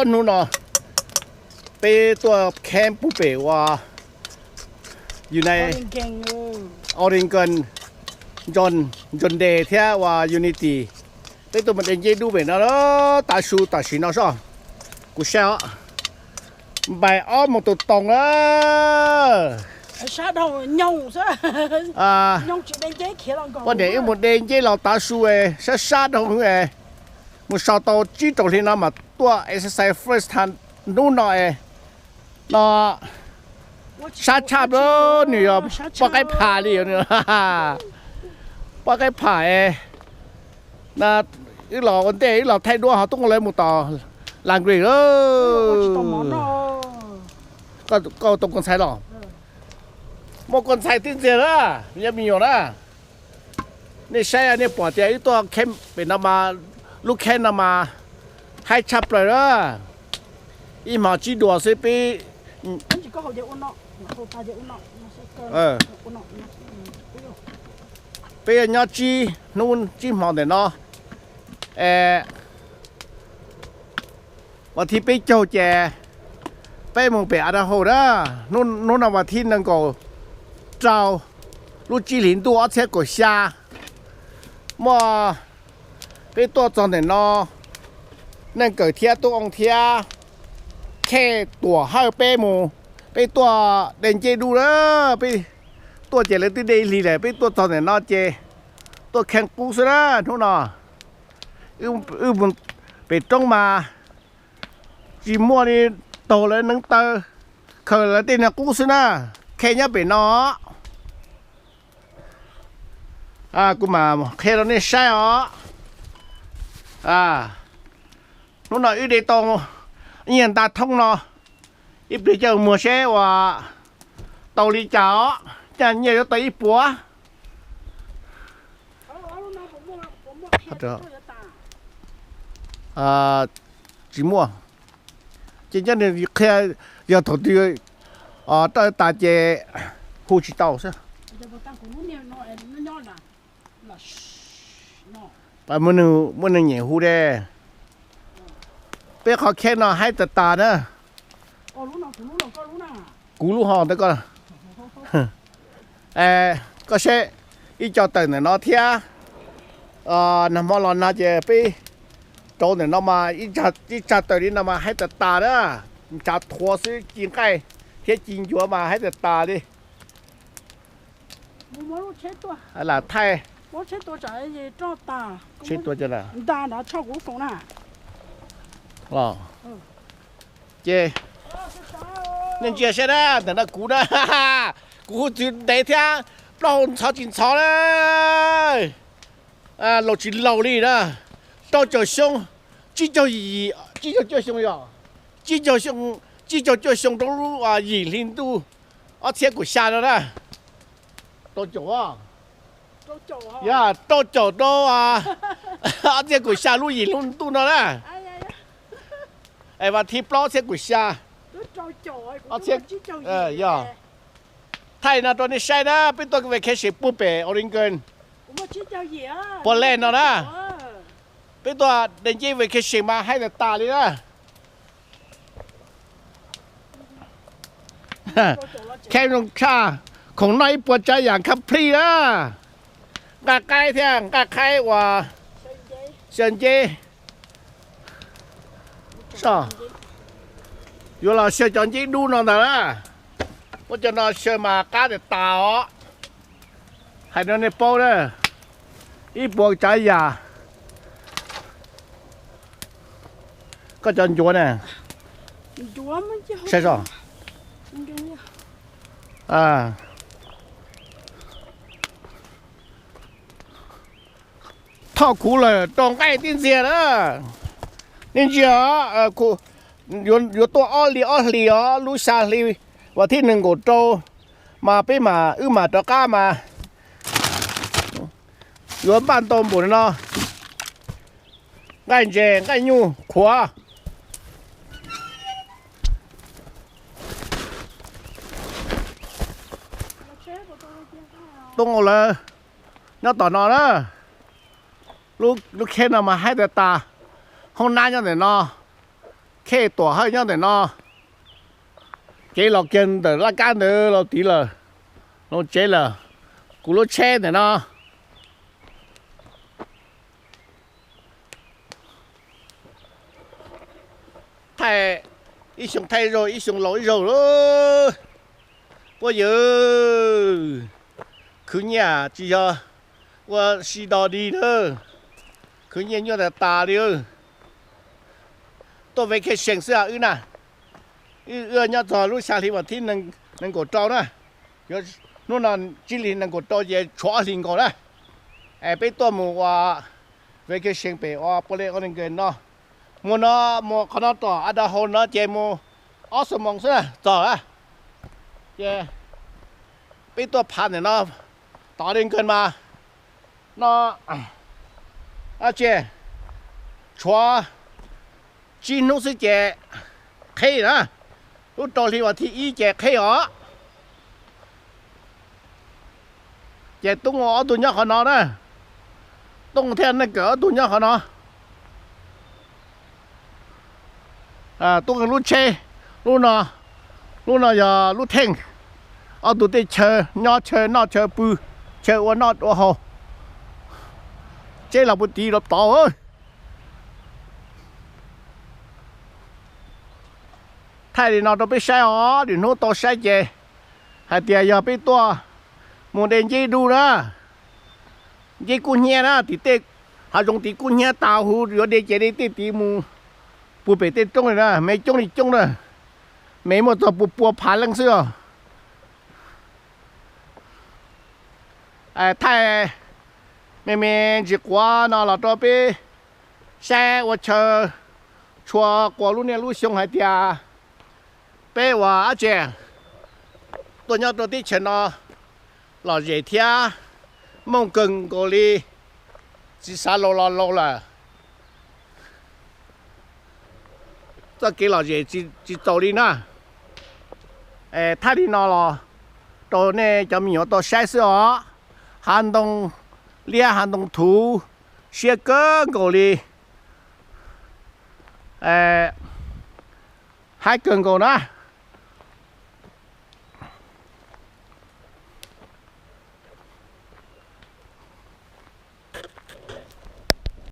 Hnub no peb tuaj camp pub pem uas United Oregon, John, John Day thiab uas Unity. Peb tuaj mus de nceb dub pem no, tav su tam sim no soj. Kuv saib os, npaim ob moos tus toos na. Poj niam wb mus de nceb los tav su, sab sab dhau, mus so tau tsib rau hli no mas tuaj exercise first time hnub no no. Sab tshaj, nws yog poj qaib pham li, poj qaib pham. Wb los ua ntej, wb los thaij duab ho tuaj lawv mus tom Langri. Koj tau kua ntxhais los? Muaj kua ntxhais tib ntxiag na, yog me nyuam na. Nej saib, nej pom tias wb tuaj camp pem no mas, lub camp no mas haib tshaj plaws na. Ib hmos tsib duas xwb peb, peb nyob tsib hnub tsib hmo ntawm no. Es vas thib peb caug ces peb mus pem Idaho na. Hnub no vas thib nees nkaum rau lub tsib hlis ntuj ob txhiab kaum xya. Muaj, peb tuaj txog ntawm no, Neej Kawm thiab Tub Oo thiab Khej Tuam Hawj peb mus, peb tuaj de nceb dub na. Peb tuaj ces lawv twb de ib hlis lawm, peb tuaj txog ntawm no ces tuaj kheej qub xwb na hnub no. Wb mus pem roob mas tsis muaj li, taug lawv neev taw, khaws lawv tej neeg qub xwb na. Khej nyob pem no, kuv mam qhia rau nej saib os. Hnub no wb de tau nyiaj nta thoob no, ib pliag coj muag seb uas tau li cas os, caj nyiaj yuav tau ib puas. Tsis muaj, ces nyob nws qhia, yog thaum twg roj tas ces hu tsis tau xwb. Muaj neeg nyem hu de. Peb qhov khej no haib tas tas na. Kuv lub ho ntawd koj, koj saib, ib co tawm ntawm no thiab. Nag hmo los nag ces peb rauv ntawm no mas ib tsag tawm li no mas haib tas tas na. Ntshav thuav xwb, ci nqaij thiab ci ncuav mas haib tas tas li. Lam thaij. Ces nej ntsia saib na, ntawm no kuv na, kuv hu txwv ntev thiab, plaub hau ntxhov tsis ntxhov na, laus tsis laus li na, rau caum xyoo, tsib caug, tsib caug cuaj xyoo yog, tsib caug xyoo, tsib caug cuaj xyoo rau lub yim hli ntuj ob txhiab kaum xya no na. Rau caum, yog rau caum rau ob txhiab kaum xya lub yim hli ntuj no na. Es vas thib plaub ob txhiab kaum xya, ob txhiab, yog. Thaij no rau nej saib na, peb tuaj vacation puag pem Oregon, Portland no na. Peb tuaj de nceb vacation mas haib tas tas li na. Khab zoo tshaj, khoom noj ib puas tsav yam khab plij na. Nqaij qaib thiab nqaij qaib uas xyaw nceb. Yuav los xyaw cov nceb dub no ntag na. Muab cov no xyaw mas qab tas tas os. Hais rau nej paub na, ib puas tsav yam. Koj cov ncuav ne, saib so, thoj khuv lawm rau nqaij tib ntxiag na. Nej ntsia, yuav tuaj ob hlis ob hlis os, lub xya hli vas thib nees nkaum rau mas peb mam, wb mam rov qab mas yuav npaj ntau npaum no. Nqaij ntses nqaij nyuj qhuav. Tub Nqaus lawv nyob tom no na. Lub khej no mas haib tas tas, Hoob nab nyob ntawm no, Khej Tuam Hawj nyob ntawm no, kev los kiag ntawm laj kab ntawd los tid lawm, los tsev lawm. Kuv lub tsheb ntawm no. Thaij ib xyoo thaij zaug, ib xyoo laus ib zaug lawm. Puab yawg, khwv nyiaj tsis yog ua si do dig na, khwv nyiaj nyuaj tas tas li. Tuaj vacation xwb wb na. Wb nyob txog lub xya hli vas thib nees nkaum rau na, yuav hnub no tsib hli nees nkaum rau ces tshuav ob hlis nkaus na. Es peb tuaj mus ua vacation pem ua Portland, Oregon no. Mus no, mus qhov no tom Idaho no ces mus ob xuab moos xwb na txog na. Ces peb tuaj phav ntawm no, tom Oregon mas no, tsis, tshuav tsib hnub xwb ces qheb na. Lub rau hli vas thib ib ces qheb os. Ces Tub Nqeeg ob tug nyob qhov no na. Tub Nqeeg thiab Neej Kawm ob tug nyob qhov no. Tub Nqeeg lub tsheb, lub no, lub no yog lub theej. Ob tug tej chaw nyob, chaw noj chaw pw, chaw ua noj ua haus. Tsheb los puag tid los tod. Thaij li no rau peb saib os, lwm hnub tau saib ces hais tias yog peb tuaj mus de nceb dub na. Nceb kub hnyiab na, tim tej hav zoov tid kub hnyiab tas huv, yuav de ces de tej tid mus puag pem tej roob li na, me coob li coob na, me muaj txog pua pua phav leej xwb os. Thaij me me ntsis quav no los rau peb saib ua chaw tshua quas lub niaj lub xyoo hais tias peb ua dab tsi tuaj nyob rau teb chaws no lom zem thiab mooj kawg nkaus li, tsis xav laus los laus lawm. Txoj kev lom zem tsis txaus li na. Thaij li no los rau nej cov me nyuam tau saib xwb os. Hav ntoo liab hav ntoo thuv siab kawg nkaus li, haib kawg nkaus na.